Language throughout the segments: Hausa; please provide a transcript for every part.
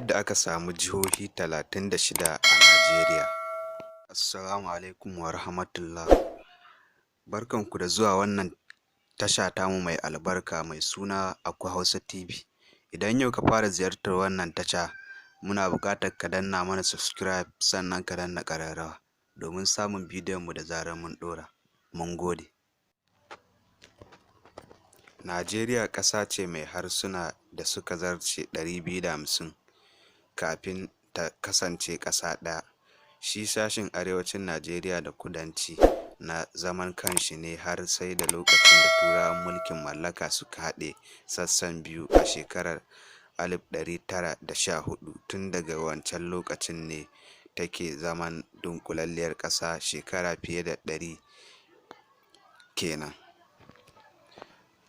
Yadda aka samu jihohi 36 a Najeriya. Assalamu alaikum wa rahmatullah. Barkanku da zuwa wannan tasha tamu mai albarka mai suna Aku Hausa TV. Idan yau ka fara ziyartar wannan tasha, muna buƙatar ka danna mana subscribe, sannan ka danna ƙararrawa domin samun bidiyonmu da zarar mun ɗora. Mun gode. Najeriya ƙasa ce mai harsuna da suka zarce 250 kafin ta kasance ƙasa ɗaya. Shi sashen arewacin Najeriya da kudanci na zaman kanshi ne har sai da lokacin da Turawan mulkin mallaka suka haɗe sassan biyu a shekarar 1914. Tun daga wancan lokacin ne take zaman dunƙulalliyar ƙasa, shekara fiye da 100 kenan.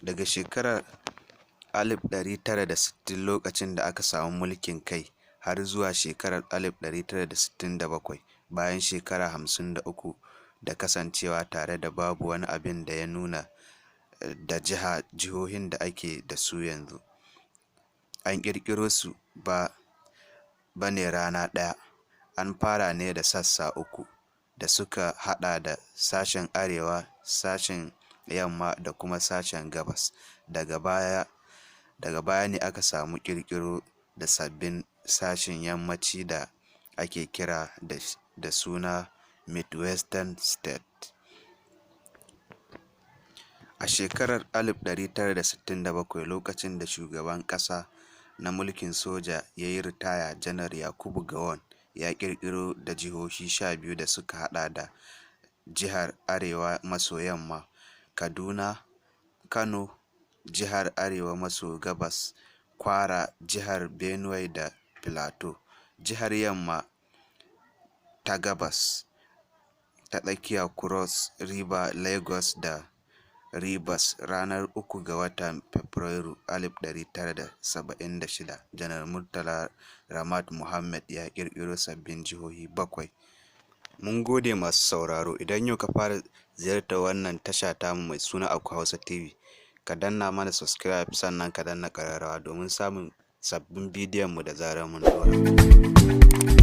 Daga shekarar 1960, lokacin da aka samu mulkin kai, har zuwa shekarar 1967, bayan shekara 53 da kasancewa tare da babu wani abin da ya nuna da jiha jihohin da ake da su yanzu an ƙirƙiro su ba ne rana ɗaya. An fara ne da sassa uku da suka haɗa da sashen arewa, sashen yamma da kuma sashen gabas. Daga baya ne aka samu ƙirƙiro da sabbin sashen yammaci da ake kira da suna Midwestern State. A shekarar 1967, lokacin da shugaban ƙasa na mulkin soja ya yi ritaya, Janar Yakubu Gowon ya ƙirƙiro da jihohi 12 da suka haɗa da jihar Arewa maso yamma, Kaduna, Kano, jihar Arewa maso gabas, Kwara, jihar Benue da Filato, jihar Yamma ta Gabas, ta Tsakiya, Cross River, Lagos da Rivers. Ranar 3 ga watan Fabrairu 1976, Janar Murtala Ramat Mohammed ya ƙirƙiro sabbin jihohi bakwai. Mun gode, masu sauraro. Idan yau ka fara ziyartar wannan tasha tamu mai suna Aku Hausa TV, ka danna mana subscribe, sannan ka danna ƙararrawa domin samun sabbin bidiyonmu da zarar mun ɗora.